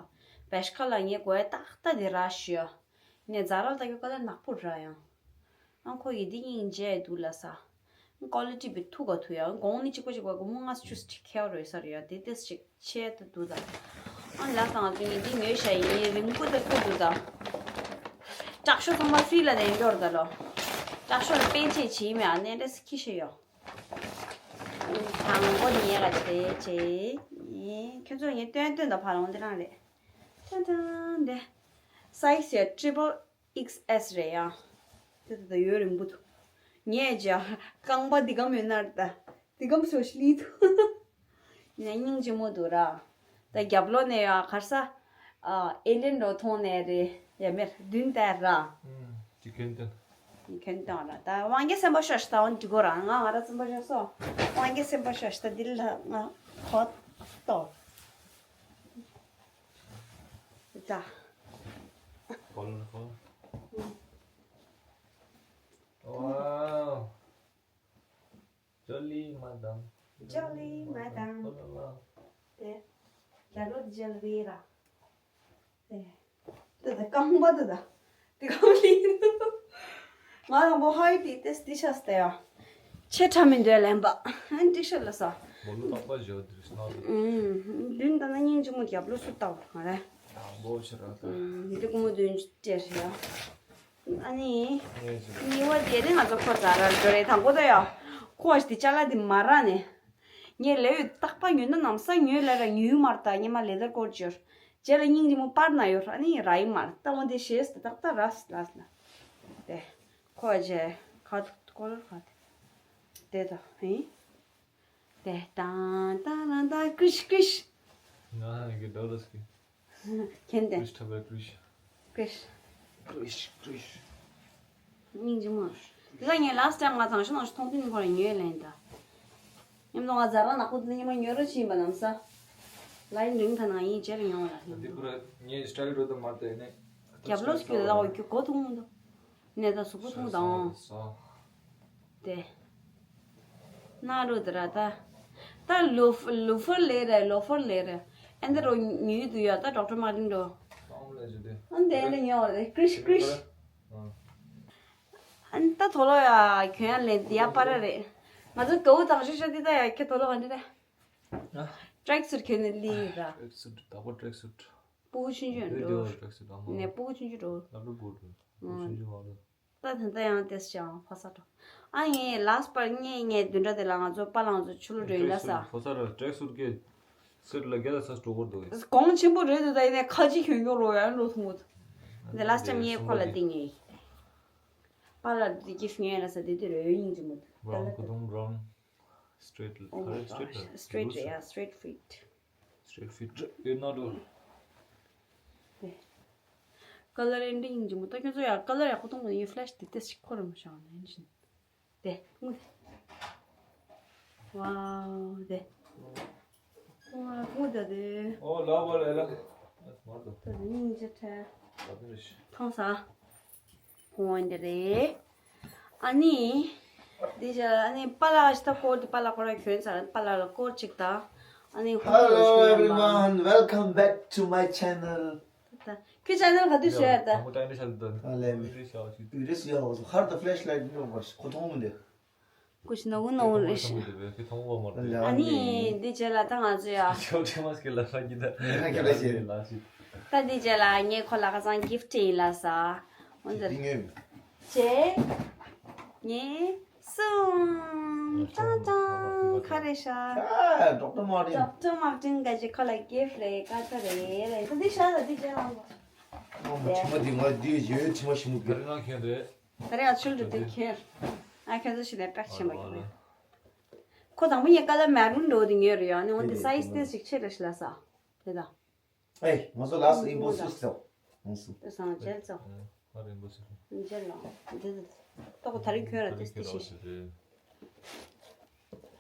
བེ་ཤ་ཁ་ལ་ངས་དགོས་ཡ་ཏག་ཏག་དེ་ར་ཤི་ཡ། ནས་ཛ་ར་ལ་ལྟ་རྒྱུ་ཀ་ལ་ནག་པོ་ར་ཡང་། ཨང་ཁོ་ཡི་འདི་སྙིང་རྗེ་འདུག་ལ་ས། ཀོ་ལི་ཊི་བི་ཐུག་ག་ཐུག་ཡ། གོང་ནི་གཅིག་པ་གཅིག་པ་གོ་མོ་ང་ཆུ་སི་ཁེ་རོ་ཡི་ས་རེད་ཡ། དེ་ཏེས་ཅིག་ཆེ་ཏུ་འདུག་ད། ཨང་ལ་ས་ང་ཚོ་ཡི་འདི་ཉོས་ཤ་ཡི་རིང་པོ་ད་ཁུ་འདུག་ད། དྲག་ཤོས་ཚང་མ་ཧྥི་ལ་ནས་འབྱོར་ད་ལོ། དྲག་ཤོས་ལ་པེ་ཅེ་བྱིས་མེ་ཨ་ནེ་རེ་སི་ཁི་ཤེ་ཡོ། དང་པོ་ཉེ་ག་དེ་ཅེ། ཁྱོད་ཚོ་ངས་སྟོན་སྟོན་ད་ཕ་ལོང་དེ་རང་རེད། ཏན་ཏན་དེ། སའི་ཛི་ཡ་ཏྲི་པལ་ཨེག་སི་ཨེལ་རེད་ཡ། དེ་ད་ད་ཡོད་རིང་པོ་འདུག་ངས་ཀྱང་རྐང་པ་འདི་གམ་ཡོད་ན་རེད་ད། འདི་གམ་སོ་ཤི་ལི་འདུག་ནས་སྙིང་རྗེ་མོ་འདུག་ར། ད་རྒྱབ་ལོགས་ནས་ཡ་གར་ས་ཨེ་ལེན་རོ་མཐོང་ནས་རེད་ཡ་མེར་མདུན་དེར་ར། ཅི་ཁྱོད་ཏན། ཁྱོད་ཏན་ར་ད་དབང་རྒྱལ་སེམས་པ་ཤོར་ཤི་ད་འོན་འགྲིག་གོ་ར། ང་ང་ར་སེམས་པ་ཤོར་སོ། དབང་རྒྱལ་སེམས་པ་ཤོར་ཤི་ད་འདི་ལ་ང་ཁོ་ཏོ། ད་ཁོ་ལ་ཁོ། ཝའོ། ཇོ་ལི་མ་དང་། ཇོ་ལི་མ་དང་། ཁོ་ལ་ལ། དེ། རྒྱ་ལོ་ཇོ་ལི་ར། དེ། དེ་དེ་རྐང་པ་དེ་དེ། དེ་རྐང་ལི། ང་རང་པོ་ཧའི་དེ་དེ་སྟི་ཤ་སྟེ་ཡ། ཆེ་ཕྲ་མི་འདོད་ལན་པ། ཨན་ཏི་ཤ་ལ་ས། མོ་ལུ་ཏག་པ་ཞོ་དེ་རིགས་སྣ་དེ། ཨུམ། མདུན་ད་ན་སྙིང་རྗེ་མོ་རྒྱབ་ལོ་སུ་ལྟ་བ་རེད། ཡང་པོ་ཆེ་ར་དེ། ཨུམ། དེ་ཀུ་མོ་དོན་ཅེར་ཡ། ཨ་ནི། ཉེ་བ་དེ་ནི་ང་ཚོ་ཁོ་ཛ་རར་འགྲོ་རེད་དང་པོ་དོ་ཡ། ཁོ་ཨ་ཞི་དེ་ཅ་ལག་དེ་མ་རག་ནས། ངས་ལས་ཡོད་རྟག་པ་ཉོས་ན་ནམ་ས་ཉོས་ལས་ར་ཉོས་མར་ད་ཉི་མ་ལས་དར་སྐོར་བཅོར། རྗེས་ལ་སྙིང་རྗེ་མོ་པར་ན་ཡོད་ཨ་ནི་ར་ཡི་མར་ད་འོན་དེ་ཤེས་ཏེ་ཏག་ཏག་ར་ལ་ལ། དེ། ཁོ་ཨ་ཅེ། ཁ་ཐུག་ཀོ་ལོར་ཁ་དེ། དེ་དང་ཧི། དེ་ཏང་ཏང་རང་ཏང་ཀྲིཤ་ཀྲིཤ། ང་ཧ་གི་ཌོ་ལར་སི་ཀི། ཁྱེད་དེ། ཀྲིཤ་ཐབ་ཀྲིཤ། ཀྲིཤ། ཀྲིཤ་ཀྲིཤ། སྙིང་རྗེ་མོ། དེ་ལ་ངས་ལ་སི་ཊི་ཊེམ་ང་ཚང་ཤོ་ནང་ཤོ་མཐོང་དུས་ནི་ཁོ་ལ་ཉོས་ལེན་ད། ཉམས་དང་ང་ཛ་ར་ནག་པོ་དེ་ཉི་མ་ཉོ་རོ་ཕྱིན་པ་ནམ་ས། ལ་ཡིན་རིང་ཐ་ན་ཡིན་ཇེར་ཉོ་ལ་ཡིན། འདི་པུ་ར་ངས་སི་ཊལ་རོ་དུ་མ་དེ་ནས། རྒྱབ་ལོགས་སུ་ལ་འོ་རྒྱུ་གོ་ཐུང་མོ་འདུག་ནས་ད་གཟུགས་པོ་ཐུང་དང་། ས། དེ། ན་རུ་དེ་ར་ད། ད་ལོ་ལོ་ཧྥར་ལས་རེད་ལོ་ཧྥར་ལས་རེད། ཨེ་འདི་རོ་ཉུལ་དུ་ཡོད་ད་ཌོག་ཊར་མར་ཊིན་འགྲོ། ཨ་འདི་ཨེ་འདི་ཉོ་རེད་ཀྲིཤ་ཀྲིཤ། ཨ་ད་དོ་ལོ་ཡ་གྱོན་ཡ་ལས་འདི་ཡ་པ་ར་རེད། ང་ཚོ་གའུ་དང་ཤ་ཤ་འདི་ད་ཡ་ཁྱེད་དོ་ལོ་ག་འདི་རེད། ཊྲེག་སུཊ་གྱོན་ནས་ལི་ར། ཊྲེག་སུཊ་ད་པོ་ཊྲེག་སུཊ། སྤུ་གུ་ཆུང་ཆུང་འགྲོ། ཊྲེག་སུཊ་ཨ་མ། ནས་སྤུ་གུ་ཆུང་ཆུང་འགྲོ། ལབ་ལུ་གོ་འགྲོ། སྤུ་གུ་ཆུང་ཆུང་མ་འགྲོ། ད་ད་ད་ཡང་ཏེས་ཅང་ཕ་ས་འགྲོ། ཨ་ངས་ལ་སི་པར་ངས་ངས་བདུན་ཕྲག་དེ་ལ་ང་ཚོ་པཱ་ལགས་ཚོ་ཆུ་ལོ་འགྲོ་ཡིན་ལ་ས། ཕོ་ས་ར་ཊྲེག་སུཊ་གི་སེཊ་ལ་རྒྱ་ལ་ས་སྤྲོ་གོ་འདུག་གོང་ཆེན་པོ་རེད་འདུག་ད་ཡིན་ནའི་ཁ་ཅིག་གྱོན་གྱོན་རོ་ཡང་འགྲོ་ཐུང་གོ། འདི་ལ་སི་ཊེམ་ངས་ཁོ་ལ་དེ་ངས་པཱ་ལགས་དེ་གིཕ་ཉོས་ལ་ས་དེ་དེ་རོ་ཡོད་སྙིང་རྗེ་མོ་འདུག་ད་ལ་ད། སི་ཊྲེཊ་ལ། Oh my gosh, straight རེད་ཡ། Straight fit. Straight fit རེད་ན་འགྲོ། ཀ་ལར་ཨེ་འདྲ་ཡིན་གྱི་མོ་ད་ཁྱོད་ཚོ་ཡ་ཀ་ལར་ཡག་པོ་མཐོང་གི་ཡོད་ཕི་ལེ་ཤི་དེ་ཏེས་ཤིག་ཁོ་རང་བཞག་ནས་ཡིན་ཞིན། དེ་སྔོན། ཝའོ་དེ། ཝའོ་སྔོན་ད་དེ། ཨོ་ལ་བ་ལ་ལ། མར་དུ། ད་དེ་སྙིང་རྗེ་ཁྲལ། ད་དེ་རེད། ཐང་ས། ཧོན་དེ་རེད། ཨ་ནི། འདི་ཞག་ཨ་ནི་པཱ་ལགས་ཤི་ད་སྐོར་དེ་པཱ་ལགས་ཁོ་རང་གྱོན་ཚར་པཱ་ལགས་ལ་སྐོར་ཅིག་དང་། ཨ་ནི་ཧུ་Hello ལོ་ཤི་ཡང་པ། Everyone, welcome back to my channel. ད་ཁྱོད་ཅེ་ནལ་ག་དུས་བཟོས་ཡ་ད། དང་པོ་ཏྲ་ནི་ཤ་ད། ཨ་ལེ་མི། ཏི་རི་ཤ་ཤི། ཏི་རི་ཤ་ཡ་ཧར་ད་ཕི་ལེ་ཤི་ལའིཊ་ནི་ཡོང་པ་ཁོ་མཐོང་མི་འདུག་ཀུ་ཤི་ནོ་གུ་ནོ་རེ་ཤི། ཨ་ནི་འདི་རྗེས་ལ་ད་ང་ཚོ་ཡ། ད་འདི་རྗེས་ལ་ངས་ཁོ་ལ་ཁ་སང་གིཕ་ཊི་ཡིན་ལ་ས། འོན་ཏེ། ཅེ། ངས་སུང་ཀྲང་ཀྲང་ཁ་རེ་ཤ། ཌོག་ཊར་མར་ཊིན། ཌོག་ཊར་མར་ཊིན་ག་ཅི་ཁོ་ལ་གིཕ་ཊི་རེད་ཀ་ཏ་རེད་རེད་ད་འདི་ཤ་ད་འདི་རྗེས་ལ། ང་མ་ཆི་མ་འདི་ང་འདི་ཡོད་ཆི་མ་ཤི་མུ་གི། ད་རེ་ང་ཆུལ་དུ་དུ་ཁྱེར། ཨ་ཁྱོད་ཚོ་ཞིག་ནས་པེག་ཆེན་པོ་ཡིན། ཁོ་དང་པོ་ངས་ཀ་ལར་མེ་རུན་འདྲ་བོ་དེ་ཉོས་རེད་ཡ། ཨ་ནི་འོན་ཏེ་སའི་ཛི་ཏེ་ཞིག་ཆེ་རེད་ཤི་ལ་ས། དེ་དང་། ཨེ་ང་ཚོ་ལ་སི་ཨིན་པོ་སི་ཟོ། ང་ཚོ། དེ་སང་ཇེལ་ཚོ། ང་རིན་པོ་ཆེ། ཇེལ་ལ། དེ་དེ། ཏོག་ད་རིང་ཁྱོད་ར་དེ་དེ་ཆེ་ཤི།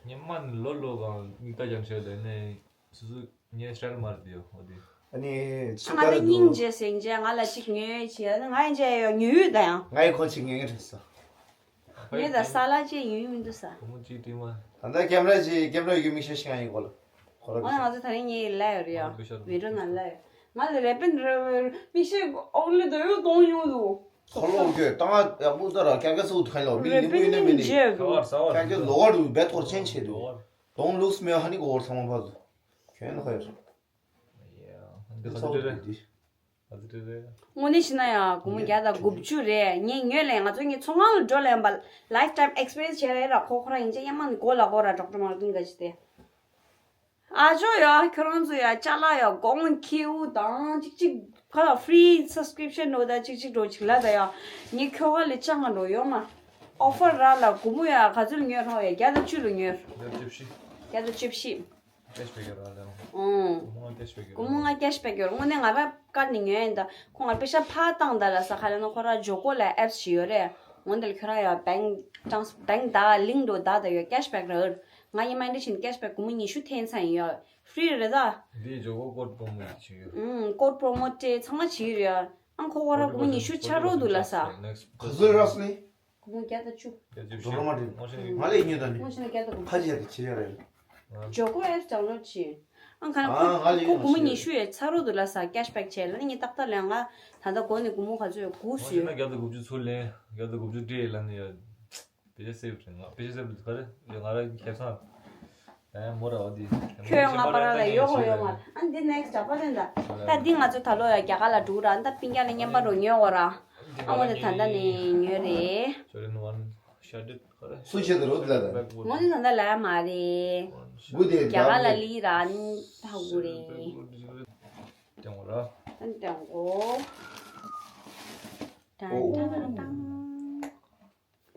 ཉི་མ་ནི་ལོ་ལོ་གང་མིག་ལྟ་ཀྱང་ཆེ་ལེ་ནས་སུ་སུ། ངའི་སི་ཊལ་མར་དེ་ཡོད་འོ་དེ། ཨ་ནི་ང་ད་སྙིང་རྗེ་སེང་རྗེ་ང་ལ་ཅིག་ཉོས་བྱས་ང་ཡང་རྗེ་ཡོད་ཉོས་ཡོད་ད་ཡང་། ང་ཡི་ཁོ་ཅིག་ཉོས་ཉོས་ཐུབ་ས། ཉོས་ད་ས་ལ་ཅེ་ཉོས་མི་འདུག་ས། བུ་མོ་ཅིག་དྲིས་མ། ད་ལྟ་ཀེམ་ར་ཅིག་ཀེམ་ར་ཡོད་མིག་ཤེལ་ཞིག་ང་ཡི་གོ་ལ། ཁོ་ར་ཨ་ང་ཚོ་ད་རིང་ངའི་ལ་ཡོད་རེད་ཡ། མེ་ཏྲོ་ན་ལ་ཡོད། ང་ལ་རེ་པན་རེ་མིག་ཤེལ་ཨོག་ལི་དོ་ཡོད་གཏོང་ཡོང་འདུག་ཁོ་ལོག་གི་ཏང་ཡག་པོ་ད་ར་ཀེ་ཀེ་སུ་ཐན་ལོ་མི་རེ་ལི་པན་མི་ནི་མི་ནི་མཇལ་འདུག་ཀེ་ཀེ་ལོ་བར་དུ་བེད་ཐོར་ཆེན་ཆེ་འདུག་དོང་ལུགས་སྨེ་ཧ་ནི་གོ་བར་ཚང་མ་བར་དུ། ཁྱོད་ནི་ཁོ་ཡོད། འདི་ག་ཚོད་རེད། ག་ཚོད་རེད། དངོས་གནས་བཤད་ན་ཡང་སྒོར་མོ་བརྒྱ་དང་དགུ་བཅུ་རེད། ངས་ཉོས་ལེན་ང་ཚོ་ངས་ཚོང་ཁང་ལ་འགྲོ་ལེན་པ་ལའིཕ་ཊའིམ་ཨེག་སི་པི་རི་ཡན་སི་བྱས་རེད་ར། ཁོ་ཁོ་རང་ཡིན་ཅེ་ཡ་མ་ནི་གོ་ལ་གོ་ར་ཌོག་ཊར་མར་ཊིན་ག་ཅི་དེ། ཨ་ཅོ་ཡ་ཁྱོད་རང་ཚོ་ཡ་ཅ་ལག་ཡ་གོང་ཁེའུ་དང་ཅིག་ཅིག་ག་ལ་ཧྥི་རི་སབ་སི་ཀི་རིབ་ཤན་འགྲོ་ད་ཅིག་ཅིག་འགྲོ་ཅིག་ལ་ད་ཡ། ངས་ཁྱོ་ག་ལས་ཅང་ག་འགྲོ་ཡོད་མ། ཨོ་ཕར་ར་ལ་སྒོར་མོ་ཡ་ག་ཚོད་ཉོས་རོགས་ཡ་བརྒྱ་དང་བཅུ་ལ་ཉོས། བརྒྱ་དང་བཅུ་བཞི། བརྒྱ་དང་བཅུ་བཞི། ཀེཤ་བེག་ར་ལ། ཨོ། སྒོར་མོ་ལྔ་ཀེཤ་བེག་ཡོད། དངོས་གནས་ང་རང་ཀར་ནས་ཉོས་ཡིན་ད། ཁོ་ང་པེ་ཤ་ཕར་བཏང་ད་ལ་ས་ཁ་ལ་ན་ཁོ་རང་ཇོ་ཀོ་ལ་ཨེབ་སི་ཞིག་ཡོད་རེད། འོན་ཏེ་ཁྱོད་རང་ཡང་བེང་ཀྲང་བེང་ད་ལིང་འགྲོ་ད་ད་ཡོད་ཀེཤ་བེག་རེད། ང་ཡིན་མ་འདྲི་ཕྱིན་ཀེཤ་བེག་སྒོར་མོ་ཉི་ཤུ་འཐེན་ཚར་ཡིན་ཡོད། ཧྥི་རི་རེད་ད། འདི་ཇོ་ཀོ་ཀོཌ་པོ་མོ་ཡིན་ཆི་ཡོད། ཨུམ་ཀོཌ་པོ་མོ་སྤྲད་ཚང་མ་བྱས་རེད། ཨང་ཁོ་ཁོ་རང་སྒོར་མོ་ཉི་ཤུ་ཆ་རོགས་འདུག་ལ་ས། ག་ཚོད་རག་སོང་ནི། སྒོར་མོ་བརྒྱ་དང་བཅུ། བརྒྱ་བཅུ་ཞིག་འགྲོ་རོགས་མ་འགྲིག་ང་ཤེས་ནི། ང་ལས་ཉོས་ད་ནི། ང་ཤེས་ན་བརྒྱ་དང་དགུ་བཅུ། ཁ་ཅིག་ཡག་གི་ཆེ་ཡག་རེད། ཇོ་ཀོ་ཨེབ་ཌའུན་ལོཌ་བྱས། ཨང་ཁ་ན་ཨ་ང་ལས་ཁོ་ཉོས་སྒོར་མོ་ཆེ་ཉི་ཤུ་ཡས་ཚ་རོགས་འདུག་ལ་ས་ཀེཤ་བེག་བྱས་ལ་ནི་ངས་ཏག་ཏག་ལས་ང་ད་ལྟ་སྒོར་ནས་སྒོར་མོ་ག་ཚོད་ཡོད་སྒུག་ང་སུ་ཤེས་ན་ཡོད། བརྒྱ་དང་དགུ་བཅུ་ཚུར་ལེན། བརྒྱ་དང་དགུ་བཅུ་སྤྲད་ལ་ནི་ཡ། པེ་ཤ་སེབ་རེད། ང་པེ་ཤ་སེབ་རེད་ག་རེ་ཡོད་ང་ར་ཁེབ་སང་། ཨེ་མོ་ར་འོ་དི། ཁྱོད་ང་པ་ར་ལ་ཡོ་གོ་ཡོ་མ། ཨ་འདི་ནེག་སི་ཊི་ཇ་པ་ལེན་ད། ད་འདི་ང་ཚོ་ད་ལོ་ཡ་རྒྱ་གར་ལ་འགྲོ་ར་ད་པིང་རྒྱ་ལ་མཉམ་པ་རོ་ཉོ་གོ་ར། ཨ་མོ་དེ་ད་ལྟ་ནས་ཉོས་རེད། Jordan one sharded ག་རེ། སུ་བྱེད་དུ་རོ་དི་ལ་ད། ངོ་དེ་ད་ལྟ་ལ་ཡ་མ་རེད། One དགུ་དེ་རྒྱ་གར་ལ་ལི་ར་ནི་ད་གུ་རེད། ཏེང་གོ་ར། ཏེང་གོ། ཏང་ཏང་ཏང་།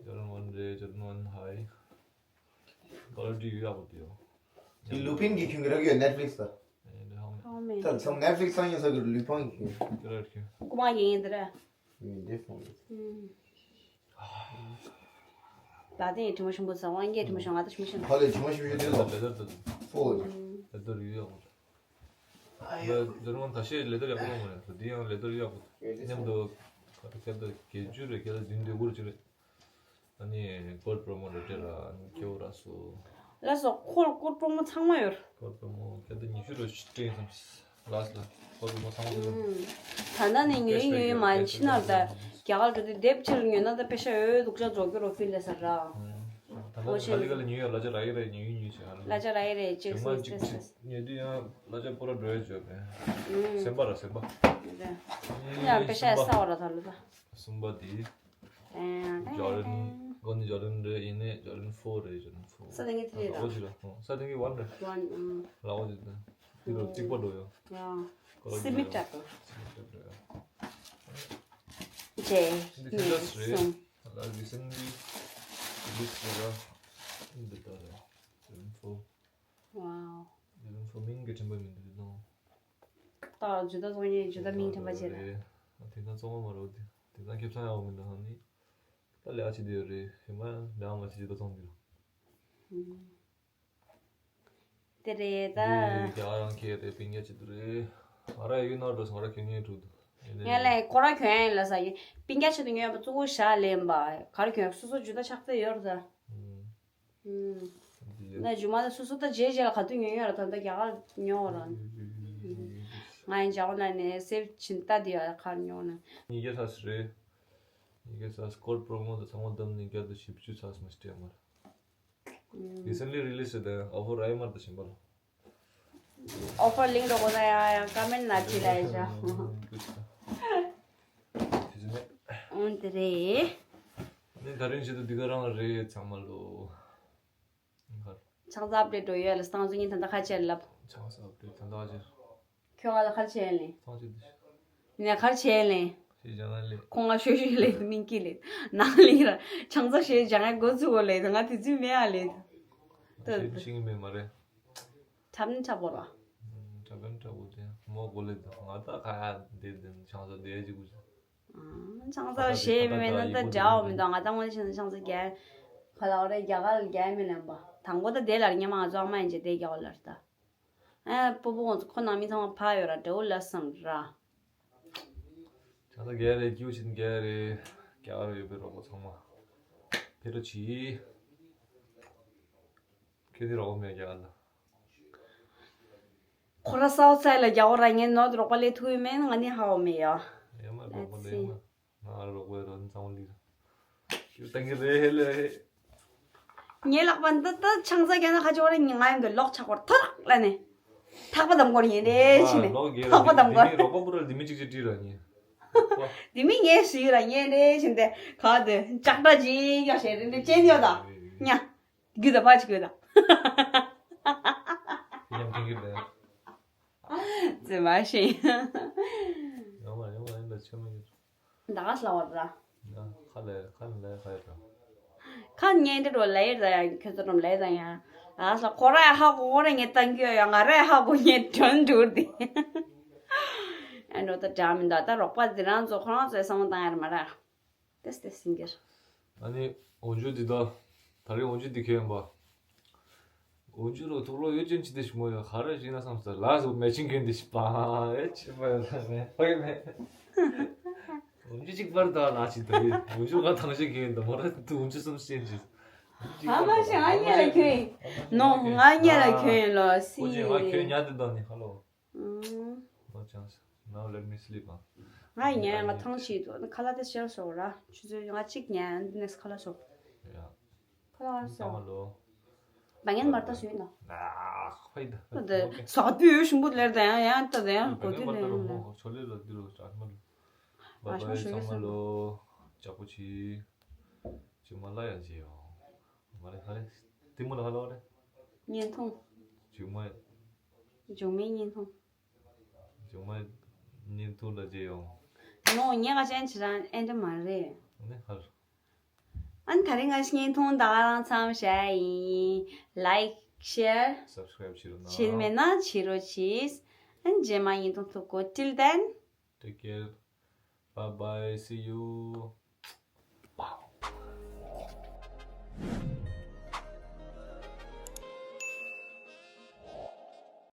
Jordan one རེད། Jordan one high quality ཡོད་ཡག་པོ་དེ་ཡོད། དེ་ལུ་ཕིན་གྱི་ཁྱོན་གྱི་རག་ཡོད་Netflix ལ། ཨེ་འདི་ཧང་མེད། ད་ཚང་Netflix སང་ཡོད་ས་གི་ལུས་ཕང་གི་ཁྱོན། ཁྱོད་ར་ཁྱོད། ཀུ་མ་ཡིན་འདི་ར། ཡིན་འདི་ཕང་གི། ད་དེ་དྲི་མ་ཞིམ་པོ་ཟ་དབང་རྒྱལ་དྲི་མ་ཞིམ་ང་ད་ཞིམ་ཞིམ། ཧ་ལས་དྲི་མ་ཞིམ་ཞིམ་དེ་ལ། ལེ་དར་དུ། ཨོ། ལེ་དར་ཡོད་ཡག་པོ། ད་ཇོར་ཌན་ཁ་ཤས་ལེ་དར་ཡག་པོ་མ་རེད། འདི་ཡང་ལེ་དར་ཡག་པོ། མཉམ་དུ་ཁ་ཁ་ད་བརྒྱད་ཅུ་རེད། ཁ་ད་བདུན་བདུན་དགུ་རེ་ཅིག་རེད། ཨ་ནི་ཀོཌ་པོ་མོ་རེ་སྤྲད་ར། ཨ་ནི་ཁེ་བོ་ར་སོ། ལ་སོ་ཁོལ་ཀོཌ་པོ་མོ་ཚང་མ་ཡོད། ཀོཌ་པོ་མོ་ཁ་ད་ཉི་ཤུ་རེ་སྤྲད་ཡིན་སམ། ལ་སོ་ཀོཌ་པོ་མོ་ཚང་མ་ཡོད། ད་ལྟ་ནས་ཉོས་ཉོས་མ་ཕྱི་ནར་ད་རྒྱ་གར་འགྲོ་དུས་དེབ་ཕྱིར་ཉོས་ན་ད་པེ་ཤ་ཡོད་འདུག་ཅག་རྫོགས་རྒྱུ་རོ་ཕིན་ལས་ས་ར། ད་ལྟ་ག་ལི་ག་ལི་ཉོས་ཡོད། གླ་ཆ་རག་གི་རེད། ཉོས་ཉོས་བྱས་ཧ་ལ། གླ་ཆ་རག་གི་རེད་ཅེས་ཟེར་ཟེར་ཟེར། ཉོས་དུས་ཡང་གླ་ཆ་པོ་ར་འགྲོ་ཡ་བྱོས་པས། སེམས་པ་ར་སེམས་པ། ཡང་པེ་ཤ་ཡ་ས་བ་ར་ད་ལོ་ད། གསུམ་པ་དེ། ཇོར་ཌན། གོ་ནི་ཇོར་ཌན་རེད། ཡིན་ནའི་ཇོར་ཌན་ཕོར་རེད། ཇོར་ཌན་ཕོར། ས་དེ་ངའི་དེ་རེད་ད། ལག་པ་ཞིག་ར། ས་དེ་ངའི་ཝན་རེད། ཝན། ཨང་། ལག་པ་ཞིག་དང་། དེ་རུ་གཅིག་པ་འགྲོ་ཡོད། ཡང་། སི་མི་ཊ་པ། སི་མི་ཊ་པ་རེད། ཇེ། འདི་ཁྱོད་རེད། གསུམ། ལ་རི་སེན་ལི་རི་ལིས་རེད་ར། འདི་ད་རེད། ཇོར་ཌན་ཕོར། ཝའོ། ཇོར་ཌན་ཕོར་མིང་གི་དྲན་པ་མི་འདུག་དེ་དང་། ད་ཇུ་ད་ཚོང་ཉེ་ཇུ་ད་མིང་དྲན་པ་བྱེད་ར། དེ་ད་ཚོང་མ་མ་རོ་དེ། དེ་ད་ཁེབས་ཚང་ཡག་མི་འདུག་ཧ་ནི། ད་ལས་ཨ་ཆི་དེ་ཡོད་རེད། ཧེ་མ་ལས་ཨ་མ་ཆི་ཇུ་ད་ཚོང་དེ་རུ། དེ་རེད་ད། དེ་རྒྱ་རང་ཁྱེད་རེད། པིང་རྒྱ་ཆི་དེ་རེད། ང་ར་ཡུལ་ནང་འགྲོ་སོང་། ང་ར་ཁྱོད་ཉེ་ཕྲུ་དུ། ཡིན་ནའི། ངས་ལས་ཁོ་ར་ཁྱོད་ཡིན་ལ་ས་ཡིན། པིང་རྒྱ་ཆི་དུ་ཉོས་པ་གཙོ་བོ་ཞག་ལེན་པ་ག་ར་ཁྱོད་སོ་སོ་ཇུ་ད་ཆགས་ཚེ་ཡོད་ར་ད། ཨུམ། ན་ཇུ་མ་ད་སོ་སོ་ད་རྗེས་རྗེས་ལ་ག་དུས་ཉོ་ཉོ་ར་ད་ད་རྒྱ་གར་ཉོ་བ་ར། ང་ཡིན་ཇའོ་ན་ནས་སེབ་ཕྱིན་ད་དེ་ཡ་གར་ཉོ་ན། ཉི་གེ་ས་སི་རེད། ཉི་གེ་ས་སི་ཀོཌ་པོ་མོ་ད་ཚང་མ་བསྡོམས་ནས་བརྒྱ་དང་བཞི་བཅུ་ཚ་སི་མ་སྟེ་མར། Recently released དང་ཨོ་ཕར་ར་ཡ་མར་ད་ཤིང་པར། ཨོ་ཕར་ལིང་འགྲོ་གོ་ན་ཡ་ཡ་ཀ་མེན་ན་ཁྲི་ལ་ཡ་ཤ། དེ་ཟིན་ནས། འོན་ཏེ་རེད། ནི་ད་རིང་བྱེད་དུ་འདི་ག་རང་རེད་ཚང་མ་ལོ། ཆང་ས་ཨབ་ཌེཊ་འགྲོ་ཡོད་ལ་སྟངས་སུ་ཉིན་ད་ལྟ་ཁ་ཆེར་ལབ། ཆང་ས་ཨབ་ཌེཊ་ད་ལྟ་ཆེར། ཁྱོད་ང་ལ་ཁར་ཆེན་ལེ། ཐང་ཆད་དུ། ནས་ཁར་ཆེན་ལེ། ཞེས་བྱ་ན་ལེ། ཁོང་ང་ཤོད་ཤོད་ལེ་མིན་ཀི་ལེ། ནང་ལེ་ར། ཆང་ས་ཞེས་བྱ་ང་འགོ་ཚུགས་གོ་ལེ་ང་དེ་ཚུལ་མེད་ཨ་ལེ། ད་ཞེས་ཤིང་མེད་མ་རེད། འཁྲབ་ནི་འཁྲབ་བོ་ར། འཁྲབ་ནི་འཁྲབ་བོ་དེ་མོ་གོ་ལེ་ང་ད་ཁ་ཡ་དེ་དེ་ཆང་ས་དེ་ཅི་གུ། ཆང་ས་ཞེས་མེད་ན་ད་འདྲ་བོ་མི་འདུག་ང་ད་ངོ་ཤེས་ན་ཆང་ས་རྒྱ། ཁ་ལ་རེ་རྒྱ་གར་རྒྱ་མི་ལེན་པ། དང་པོ་ད་དེ་ལ་ར་ཉི་མ་ང་ཚོ་ཨ་མ་ཡིན་ཅེ་དེ་རྒྱ་གར་ལ་ར་ད། ཨ་སྤོ་བོ་ང་ཚོ་ཁོ་ནང་མི་ཚང་མ་ཕ་ཡོད་ར་འདྲ་བོ་ལ་སང་ར། ཆང་ས་རྒྱ་རེད། སྐྱིད་པོ་ཞིག་རྒྱ་རེད། རྒྱ་གར་ཡོད་པའི་རོགས་པ་ཚང་མ་ཕེབས་རོགས་གྱིས། ཁྱོད་ནི་རོགས་པ་མེད་རྒྱ་གར་ལ། ཁོ་ར་སའུ་ཐ་སའིཌ་ལ་རྒྱ་གར་ར་ངའི་ནོར་རོགས་པ་ལས་ཐུག་ཡོད་མེད་ང་ནི་ཧ་གོ་མེད་ཡ། ཡ་མ་རོགས་པ་ལས་ཡ་མ། ང་རོགས་པའི་རོགས་ནི་ཚང་མ་ལི་ར། ཁྱོད་ཏང་གི་རེད་ཧེ་ལེ། ངའི་ལག་པ་འདི་ད་ཆང་ས་རྒྱ་ན་ཁ་ཅོ་ར་ང་ཡོང་གི་ལོག་ཆག་པར་ཐག་ལ་ནས། ཐག་པ་དམ་གོར་ཡིན་རེ་ཕྱིན་ནས། ཐག་པ་དམ་གོར། རོགས་པ་པུ་ར་ལི་མི་གཅིག་གཅིག་བྲིས་ར་ཉེ། འདི་མི་ངས་ཞུས་ར་ཉེ་རེ་ཕྱིན་ཏེ་ག་དེ་ལྕགས་དྲ་ཅིག་ཡོད་ཞེས་རེ་འདྲ་ཅན་ཡོད་ད། ཉ། རྒྱུ་ད་ཕ་ཅིག་ཡོད་ད། ཉམས་ཐེངས་ཀྱི་ལས། ཙེ་མ་ཤེས། ཡོང་བ་ཡོང་བ་ཡིན་ད་ཆོས་མ་ཡོད། ད་ག་སླ་བ་ར། ཡ་ཁ་ལས་ཁ་ལས་ཁ་ཡོད་ད། ཁ་ཉན་དེ་རོ་ལས་ཡོད་ད་ཡ་ཁྱོད་ཚོ་རོམ་ལས་ད་ཡ། ཨ་ས་ཁོ་ར་ཧ་གོ་ཁོ་ར་ངས་བཏང་གི་ཡོད། ང་ར་ཧ་གོ་ངས་དྲན་འདུག་དེ། ཨ་འགྲོ་ད་འདྲ་མི་འདུག་ད་རོགས་པ་འདི་རང་ཚོ་ཁོ་རང་ཚོའི་བསམ་བློ་བཏང་ཡ་རེད་མ་ར། ཏེས་ཏེས་སིང་གེར། ཨ་ནི་འོ་འཇུ་འདི་ད། ད་རེས་འོ་འཇུ་འདི་ཁྱེད་ཡིན་པ། འོ་འཇུ་རོ་ཐུགས་ལོ་ཡོད་ཅན་ཅི་དེ་ཞིག་མོ་ཡོད་ག་རེ་ཞིག་ན་བསམ་ས་ལ་སུ་མེ་ཆིང་གྱོན་འདི་ཞིག་པ་ཨེ་ཆི་པ་ཡོད་ན་མེ་ཧོ་ཡོད་མེ། འོ་འཇུ་གཅིག་པར་ད་ལ་ཅི་ད་ཡོད། འོ་འཇུ་ག་ཐང་ཞིག་གྱོན་འདི་མོ་ར་དུ་འོ་འཇུ་སུམ་ཤེས་ཅི། ཨ་མ་ཞིག་ང་གཉིས་ལ་གྱོན་ནོ། ང་གཉིས་ལ་གྱོན་ལོ་སི། ཨོ་ཅི་ང་གྱོན་ཉལ་དུ་འདུག་ནི་ཧ་ལོ། ཨུམ། No chance. Now let me sleep, huh? ང་ཡིན་ངས་ང་ཐང་ཆད་འདུག་ཁ་ལག་དེ་ཤར་སོང་ར། ཆུ་ཚོད་ང་གཅིག་ཉལ་འདི་ནས་ཁ་ལག་ཤོག Yeah. ཁ་ལག་ཤོག་བ་ངན་མར་ལྟ་ཞུས་ན། ཨ་ཧོད་ད། ཟག་པོའི་ཡོད་ཞུམ་པོ་ལེར་ད་ཡང་ཡང་ལྟ་ད་ཡང་གོ་དུས་ལེར་ཡང་ལེར། ཆོ་ལེ་ལ་འདི་རུ་ཅག་མ་ལུ། ཨ་ཤོ་ཤོ་ཡོད་སོང་། ལོ། ཅག་པོ་ཆི། ཅི་མ་ལ་ཡང་ཇེ་ཡོང་། མ་རེད་ཧ་རེད། དེ་མོ་ལ་ཧ་ལོ་རེད། བརྙན་ཐུང་། ཇུ་མ། ཇུ་མའི་བརྙན་ཐུང་། ཇུ་མ། བརྙན་ཐུང་ལ་བརྗེ་ཡོང་། ནོ་ངས་ཀ་ཅན་ཅི་རང་ཨེ་འདྲ་མ་རེད། ནི་ཧར། ཨན་ད་རིང་ང་བརྙན་ཐུང་ད་ག་རང་མཚམས་བཞག་ཡིན། Like, share Subscribe བྱེད་རོགས་གནང་། བྱེད་མེད་ན་བྱེད་རོགས་གྱིས། ཨན་རྗེས་མ་བརྙན་ཐུང་ཐུག་གོ། Till then. Take care. Bye bye. See you.